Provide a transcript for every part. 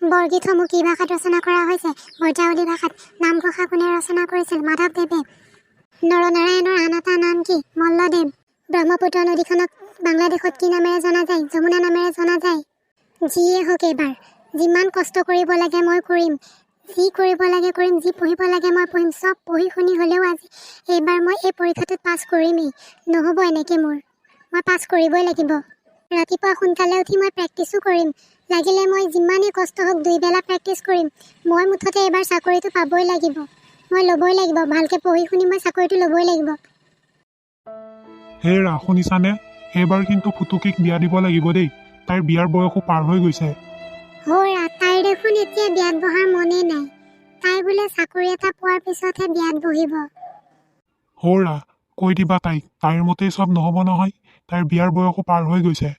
বৰগীতসমূহ কি ভাষাত ৰচনা কৰা হৈছে? ব্ৰজাৱলী ভাষাত। নামঘোষা কোনে ৰচনা কৰিছিল? মাধৱদেৱে। নৰনাৰায়ণৰ আন এটা নাম কি? মল্লদেৱ। ব্ৰহ্মপুত্ৰ নদীখনক বাংলাদেশত কি নামেৰে জনা যায়? যমুনা নামেৰে জনা যায়। যিয়ে হওক, এইবাৰ যিমান কষ্ট কৰিব লাগে মই কৰিম, যি কৰিব লাগে কৰিম, যি পঢ়িব লাগে মই পঢ়িম। চব পঢ়ি শুনি হ'লেও আজি এইবাৰ মই এই পৰীক্ষাটোত পাছ কৰিমেই। নহ'ব এনেকৈ মোৰ, মই পাছ কৰিবই লাগিব। ৰাতিপুৱা সোনকালে উঠি মই প্ৰেক্টিছো কৰিম, লাগিলে মই যিমানেই কষ্ট হওক দুইবেলা প্ৰেক্টিছ কৰিম। মই মুঠতে এইবাৰ চাকৰিটো পাবই লাগিব, মই ল'বই লাগিব। ভালকৈ পঢ়ি শুনি মই চাকৰিটো ল'বই লাগিব। হেৰা, শুনিছানে? এইবাৰ কিন্তু ফুটুকীক বিয়া দিব লাগিব দেই। তাইৰ বিয়াৰ বয়সো পাৰ হৈ গৈছে। হ'ৰা, তাইৰ দেখোন এতিয়া বিয়াত বহাৰ মনেই নাই। তাই বোলে চাকৰি এটা পোৱাৰ পিছতহে বিয়াত বহিব। হৌৰা, কৈ দিবা তাইক, তাইৰ মতেই চব নহ'ব নহয়। তাইৰ বিয়াৰ বয়সো পাৰ হৈ গৈছে।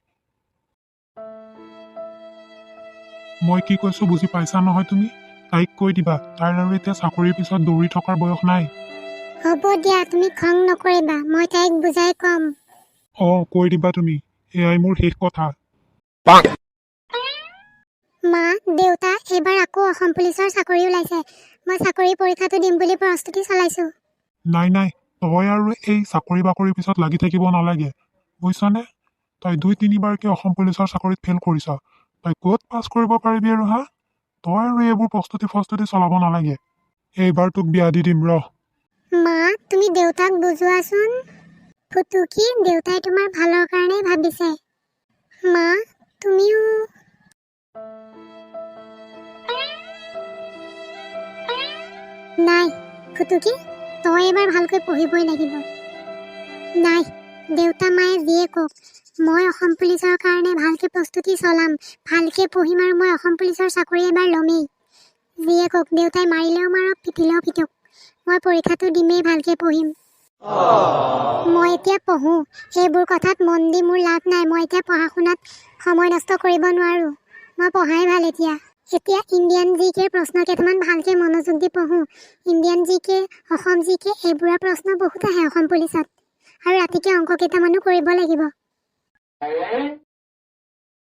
মই কি কৈছো বুজি পাইছা নহয় তুমি? তাইক কৈ দিবা, তাইৰ আৰু এতিয়া চাকৰিৰ পিছত দৌৰি থকাৰ বয়স নাই। হ'ব দিয়া, তুমি খং নকৰিবা, মই তাইক বুজাই ক'ম। অঁ, কৈ দিবা তুমি। এয়াই মোৰ শেষ কথা। মা, দেউতা, এইবাৰ আকৌ অসম পুলিচৰ চাকৰি ওলাইছে। মই চাকৰি পৰীক্ষাটো দিম বুলি প্ৰস্তুতি চলাইছোঁ। নাই নাই, তই আৰু এই চাকৰি বাকৰিৰ পিছত লাগি থাকিব নালাগে, বুজিছনে? তই দুই তিনিবাৰকৈ অসম পুলিচৰ চাকৰিত ফেইল কৰিছ, তই ক'ত পাছ কৰিব পাৰিবি আৰু? হা, তই আৰু এইবোৰ প্ৰস্তুতি ফস্তুতি চলাব নালাগে। এইবাৰ তোক বিয়া দি দিম, ৰহ। মা, তুমি দেউতাক বুজোৱাচোন। ফুটুকি, দেউতাই তোমাৰ ভালৰ কাৰণেই ভাবিছে। মা, তুমিও। নাই ফুটুকি, তই এবাৰ ভালকৈ পঢ়িবই লাগিব। নাই, দেউতা মায়ে যিয়ে কওক, মই অসম পুলিচৰ কাৰণে ভালকৈ প্ৰস্তুতি চলাম, ভালকৈ পঢ়িম আৰু মই অসম পুলিচৰ চাকৰি এবাৰ ল'মেই। যিয়ে কওক, দেউতাই মাৰিলেও মাৰক, পিটিলেও পিটক, মই পৰীক্ষাটো দিমেই, ভালকৈ পঢ়িম। মই এতিয়া পঢ়োঁ, সেইবোৰ কথাত মন দি মোৰ লাভ নাই। মই এতিয়া পঢ়া শুনাত সময় নষ্ট কৰিব নোৱাৰোঁ। মই পঢ়াই ভাল এতিয়া। এতিয়া ইণ্ডিয়ান জি কেৰ প্ৰশ্ন কেইটামান ভালকৈ মনোযোগ দি পঢ়োঁ। ইণ্ডিয়ান জি কে, অসম জি কে, এইবোৰৰ প্ৰশ্ন বহুত আহে অসম পুলিচত। আৰু ৰাতিকে অংক কেইটামানো কৰিব লাগিব।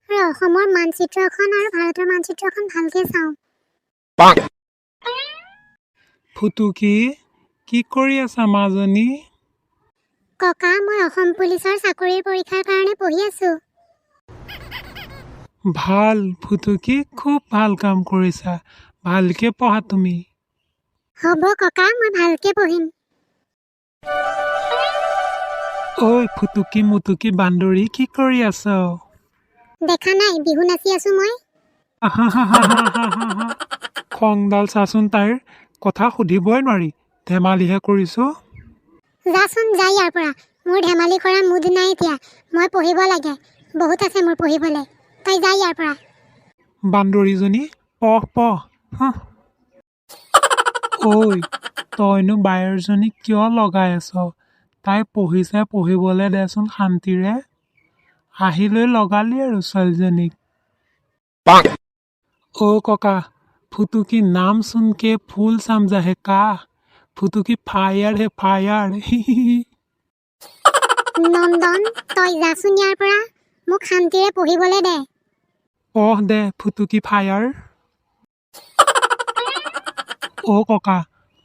আৰু অসমৰ মানচিত্ৰখন আৰু ভাৰতৰ মানচিত্ৰখন ভালকৈ চাওঁ। ফুটুকী, কি কৰি আছা মাজনী? ককা, মই অসম পুলিচৰ চাকৰিৰ পৰীক্ষাৰ কাৰণে পঢ়ি আছোঁ। ভাল ফুটুকী, খুব ভাল কাম কৰিছা। ভালকে পঢ়া তুমি। হ'ব ককা, মই ভালকৈ পঢ়িম। ঐ ফুটুকী মুটুকী বান্দৰী, কি কৰি আছ? দেখা নাই, বিহু নাচি আছোঁ মই। খংডাল চাচোন তাইৰ, কথা সুধিবই নোৱাৰি, ধেমালিহে কৰিছোঁ। যাচোন যা ইয়াৰ পৰা, মোৰ ধেমালি কৰা মুড নাই এতিয়া। মই পঢ়িব লাগে, বহুত আছে মোৰ পঢ়িবলৈ। তই যা ইয়াৰ পৰা। বান্দৰীজনী, পঢ় পঢ়। হাহ। ঐ, তইনো বায়েৰজনীক কিয় লগাই আছ? তাই পঢ়িছে, পঢ়িবলৈ দেচোন শান্তিৰে। আহি লৈ লগালি আৰু ছোৱালীজনীক। অ' ককা, ফুটুকী নাম শুনকে ফুল समझा है का? ফুটুকী ফায়াৰ হে ফায়াৰ। নন্দন, তই যাচোন ইয়াৰ পৰা, মোক শান্তিৰে পঢ়িবলৈ দে। পঢ় দে ফুটুকী ফায়াৰ। অ' ককা,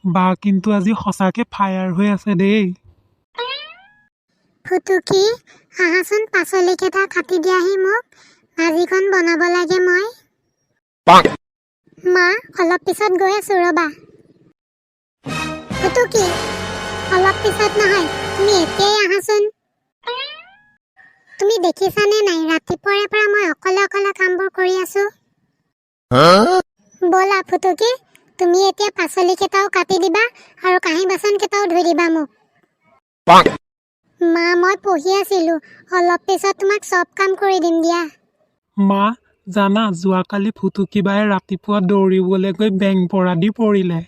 বা কিন্তু আজি সঁচাকে ফায়াৰ হৈ আছে দেই। ফুটুকী, আহাচোন, পাচলিকেইটা কাটি দিয়াহি মোক, ভাজিখন বনাব লাগে মই। মা, অলপ পিছত গৈ আছোঁ ৰ'বা। ফুটুকী, অলপ পিছত নহয়, তুমি এতিয়াই আহাচোন। তুমি দেখিছানে নাই, ৰাতিপুৱাৰে পৰা মই অকলে অকলে কামবোৰ কৰি আছোঁ। ব'লা ফুটুকী, তুমি এতিয়া পাচলিকেইটাও কাটি দিবা আৰু কাঁহী বাচনকেইটাও ধুই দিবা মোক। মা, মই পঢ়ি আছিলোঁ, অলপ পিছত তোমাক চব কাম কৰি দিম দিয়া। মা, জানা, যোৱাকালি ফুটুকী বায়ে ৰাতিপুৱা দৌৰিবলৈ গৈ বেং পৰা দি পৰিলে।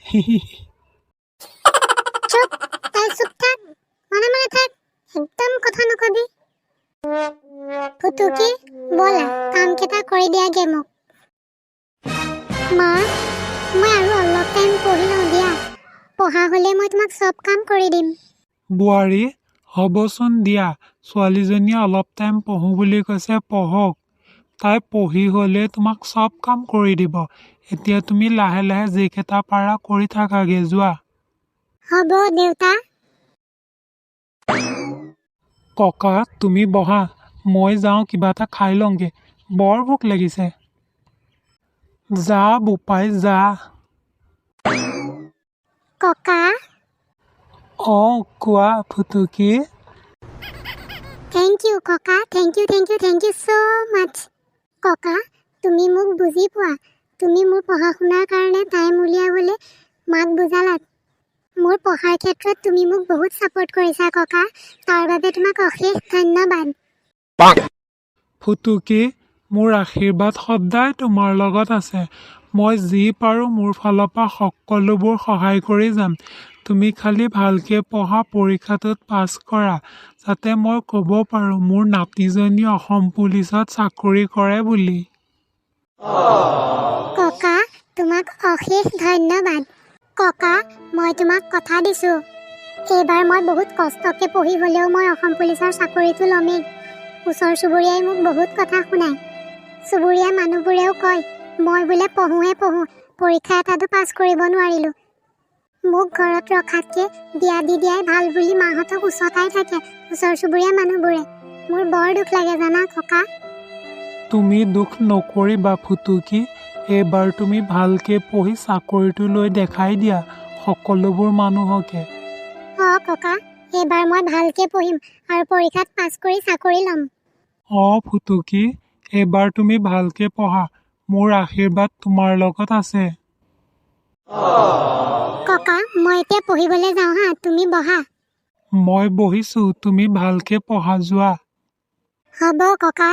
চুপ, তই চুপ থাক, মনে মনে থাক, একদম কথা নকবি। ফুটুকী, ব'লা, কামকেইটা কৰি দিয়াগে মোক। মা, মই আৰু অলপ টাইম পঢ়ি লওঁ দিয়া, পঢ়া হ'লে মই তোমাক চব কাম কৰি দিম। বোৱাৰী, হ'বচোন দিয়া, ছোৱালীজনীয়ে অলপ টাইম পঢ়োঁ বুলি কৈছে, পঢ়ক। তাই পঢ়ি হ'লে তোমাক চব কাম কৰি দিব। এতিয়া তুমি লাহে লাহে যিকেইটা পাৰা কৰি থাকাগে যোৱা। হ'ব দেউতা। ককা, তুমি বহা, মই যাওঁ কিবা এটা খাই লওঁগে, বৰ ভোক লাগিছে। যা বোপাই যা। ককা। অঁ, কোৱা ফুটুকি। Thank U ককা, thank you, thank you, thank you so much ককা। তুমি মোক বুজি পোৱা। তুমি মোৰ পঢ়া শুনাৰ কাৰণে টাইম উলিয়াবলৈ মাক বুজালা। মোৰ পঢ়াৰ ক্ষেত্ৰত তুমি মোক বহুত ছাপোৰ্ট কৰিছা ককা, তাৰ বাবে তোমাক অশেষ ধন্যবাদ। ফুটুকি, মোৰ আশীৰ্বাদ সদায় তোমাৰ লগত আছে। মই যি পাৰোঁ মোৰ ফালৰ পৰা সকলোবোৰ সহায় কৰি যাম। তুমি খালি ভালকৈ পঢ়া, পৰীক্ষাটোত পাছ কৰা, যাতে মই ক'ব পাৰোঁ মোৰ নাতিজনী অসম পুলিচত চাকৰি কৰে বুলি। ককা, তোমাক অশেষ ধন্যবাদ। ককা, মই তোমাক কথা দিছোঁ, এইবাৰ মই বহুত কষ্টকৈ পঢ়ি হ'লেও মই অসম পুলিচৰ চাকৰিটো ল'মেই। ওচৰ চুবুৰীয়াই মোক বহুত কথা শুনায়। চুবুৰীয়া মানুহবোৰেও কয় মই বোলে পঢ়োঁহে পঢ়োঁ, পৰীক্ষা এটাতো পাছ কৰিব নোৱাৰিলোঁ। মোক ঘৰত ৰখাতকৈ বিয়া দি দিয়াই ভাল বুলি মাহঁতক উচতাই থাকে ওচৰ চুবুৰীয়া মানুহবোৰে। মোৰ বৰ দুখ লাগে জানা ককা। তুমি দুখ নকৰিবা ফুটুকি, এইবাৰ তুমি ভালকৈ পঢ়ি চাকৰিটো লৈ দেখাই দিয়া সকলোবোৰ মানুহকে। অঁ ককা, এইবাৰ মই ভালকৈ পঢ়িম আৰু পৰীক্ষাত পাছ কৰি চাকৰি ল'ম। অঁ ফুটুকি, এইবাৰ তুমি ভালকৈ পঢ়া, মোৰ আশীৰ্বাদ তোমাৰ লগত আছে। ককা, মই এতিয়া পঢ়িবলৈ যাওঁ হা, তুমি বহা। মই বহিছোঁ, তুমি ভালকৈ পঢ়া যোৱা। হ'ব ককা।